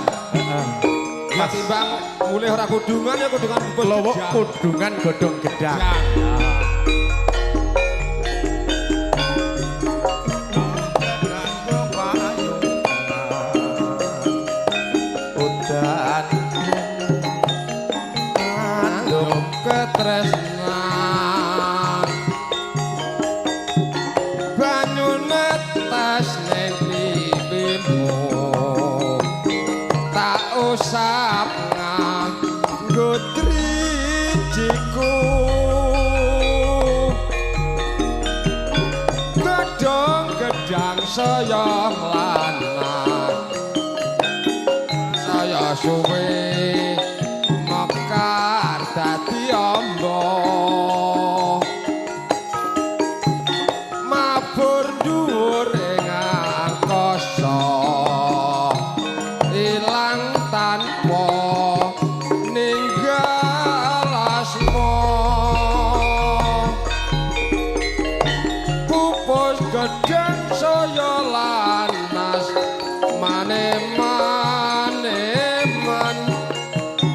Kudungan. Heeh. Ya timbang mulih ora kudungan ya kudungan bubur Klowok gedang. kudungan godhong gedang. Gedang. Udan Andum ketresnan banyu netes ning pipimu tak usap nganggo drijiku gedhong gedang saya lanang saya suwe mekar dadi amba mabur dhuwur ing angkasa ilang tanpa ninggal asma pupus gedang saya lanas mane-mane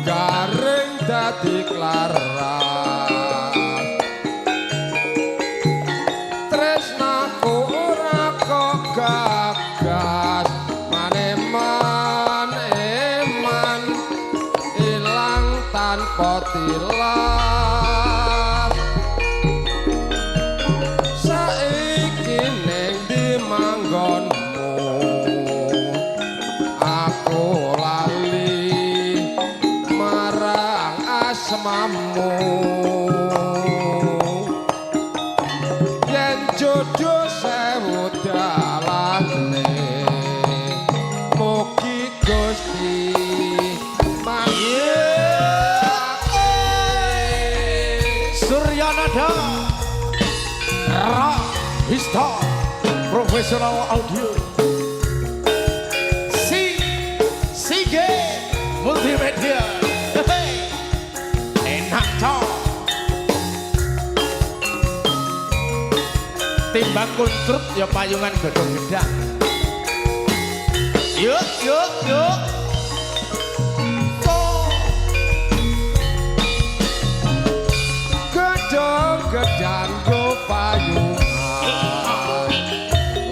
garing dadi klaras tresnaku ora kok gagas mane-mane ilang tanpa tilas saiki ning ndi manggonmu aku lali marang asmamu yen jodoh sewu dalane mugi Gusti manggihake. Suryanada Ra Hista Profesional Audio Si Sige Multimedia. Hehe. Enak toh. Timbang kuntrut ya payungan godhong gedang. Yuk yuk yuk. So. Gedhong gedang go payungan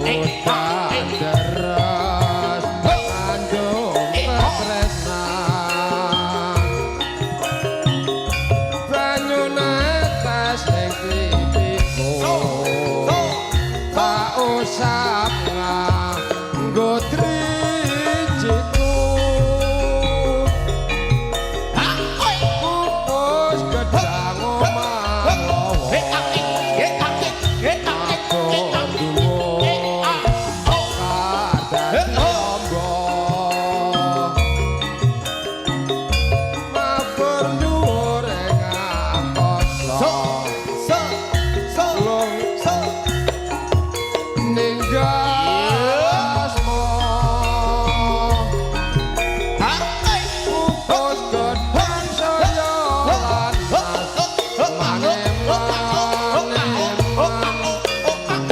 udan deres ngandung katresnan banyu netes ning pipiku tak usap nganggo drijiku pupus gedang omah lawa mabur dhuwur dadi amba mabur dhuwur ing angkasa lung ninggal asma pupus gedang saya lanas mane-mane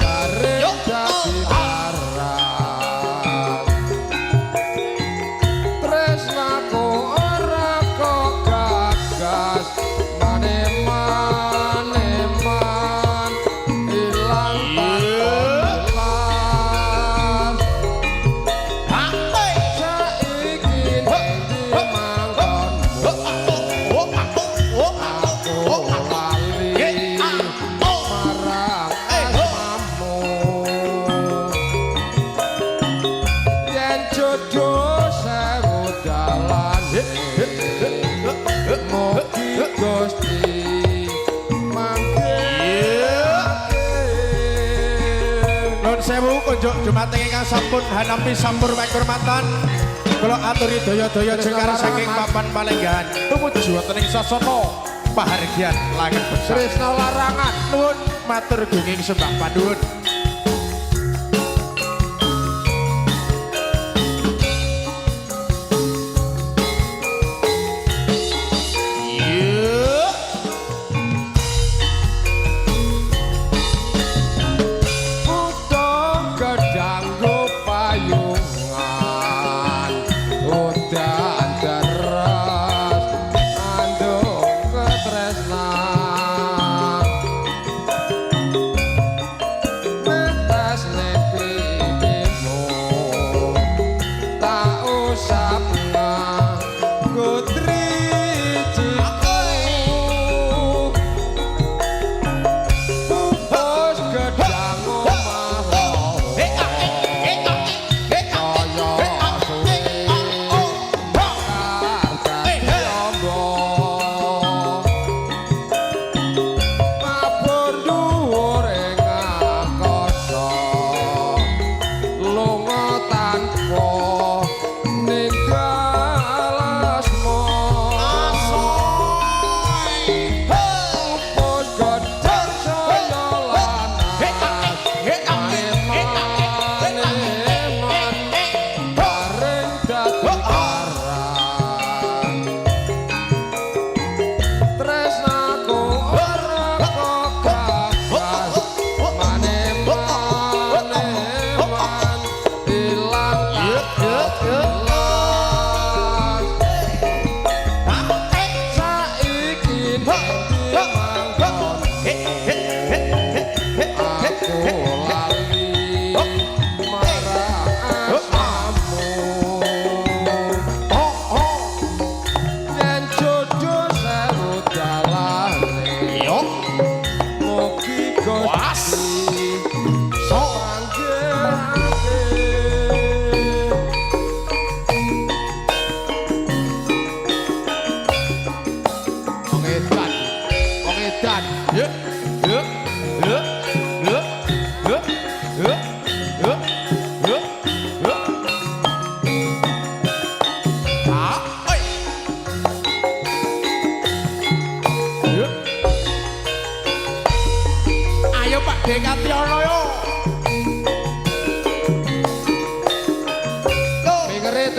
garing dadi barat tresnaku ora kok gagas mane-mane ilang tanpa tilas saiki ning ndi manggonmu aku lali marang asmamu yen jodoh sewu dalane mugi Gusti manggihake. Nun sewu kunjuk dumateng ingkang sampun hanampi sampur pakurmatan. Kula aturi daya-daya jengkar saking papan palenggahan tumuju wonten ing sasana pahargyan langen besar. Tresna larangan. Nuwun matur gunging sembah panuwun. Yuk. Kutha gedang go payungan udan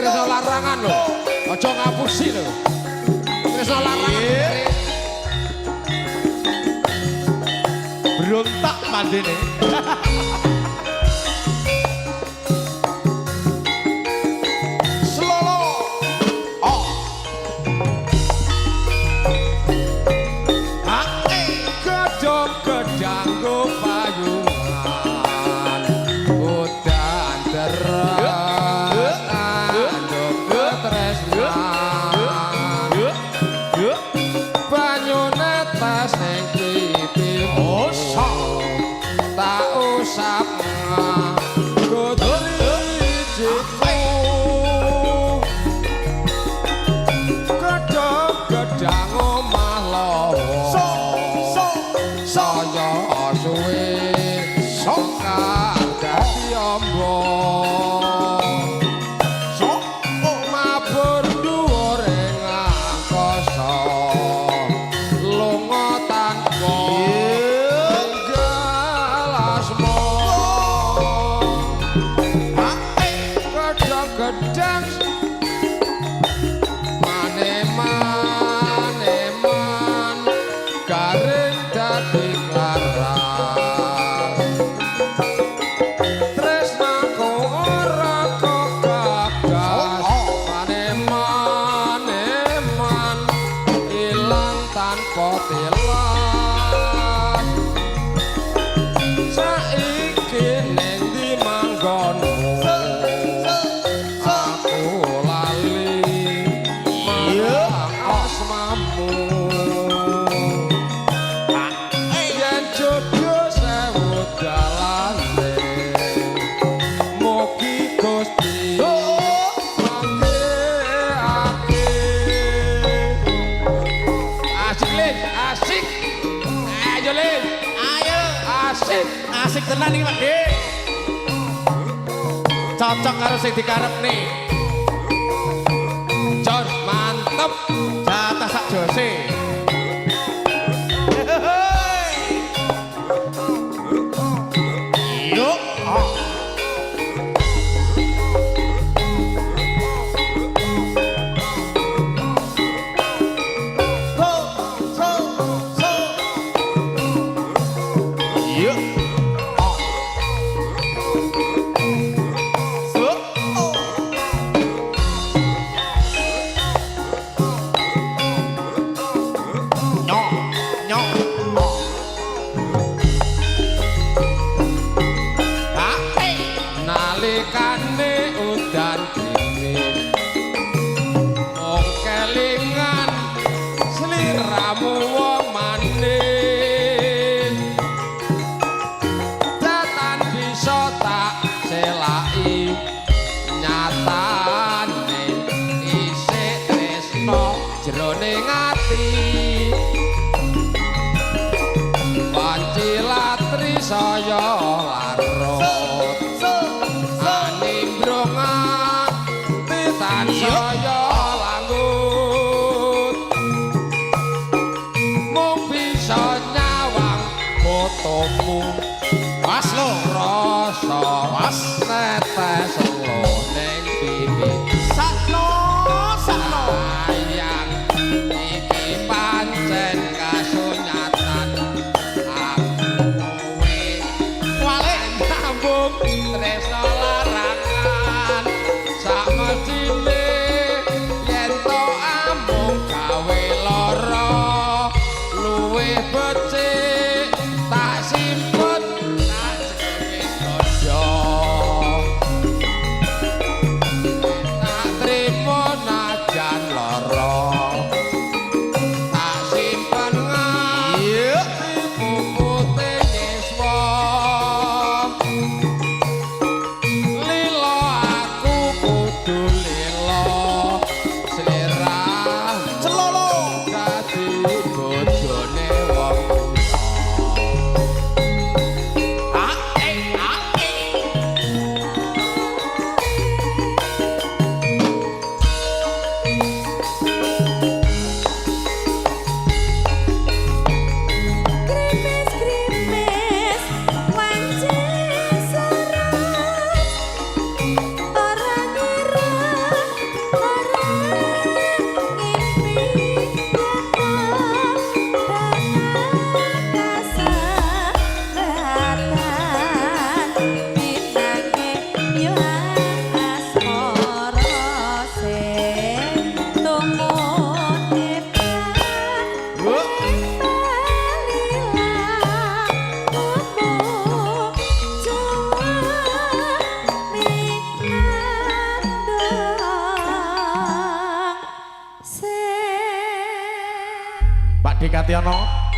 tresno larangan lho. Aja ngapusi lho. Tresno larangan. Berontak mandene. Slolo. Oh. Ake. Gedhong gedang go payungan. Udan deres anduk ketresnan. Banyu netes ning pipimu. Osok. Tak usap nganggo drijiku. Gedhong gedang omah lawa. So so so. Saya suwe So. mekar dadi amba. So. Oh. Mabur dhuwur ing angkasa. Lunga tanpa ninggal asma. Ake. Gedhong gedang maneman eman garing dadi klaras. Tresnaku ora kegagas maneman eman ilang tanpa tilas. Saiki ning ndi manggonmu? Aku lali marang asmamu. Yen jodoh sewu dalane, mugi Gusti manggihake. Asik Lin, asik. Ayo Lin, Ayo. asik. Asik tenan iki, Pak De. Cocok karo sing dikarepne. Jos mantep. Jatah sak jose. Yuk. Oh. So, so, so. Yuk. Oh. So. Oh. Nyok, nyok. Oh. Ake. Nalikane udan grimis mung kelingan sliramu wong manis. Datan bisa tak selaki nyatane isih tresno jroning ati. Wanci latri saya larut So, so. animbrung ati tansaya langgut. Mung bisa nyawang fotomu Pas lo. rasa Pas. netes lo ning pipi. Sakno, sakno. Sayang iki pancen kasunyatan. Aku kowe Wale. nyambung tresno larangan. Sakmestine yen to amung gawe lara luwih becik tak simpen tak cekepe bojo. Tak trimo najan lara tak simpen Yuk. nganti pupute yuswa. Lila aku kudu lila sliramu Celolo. dadi bojone wong. Gantiana.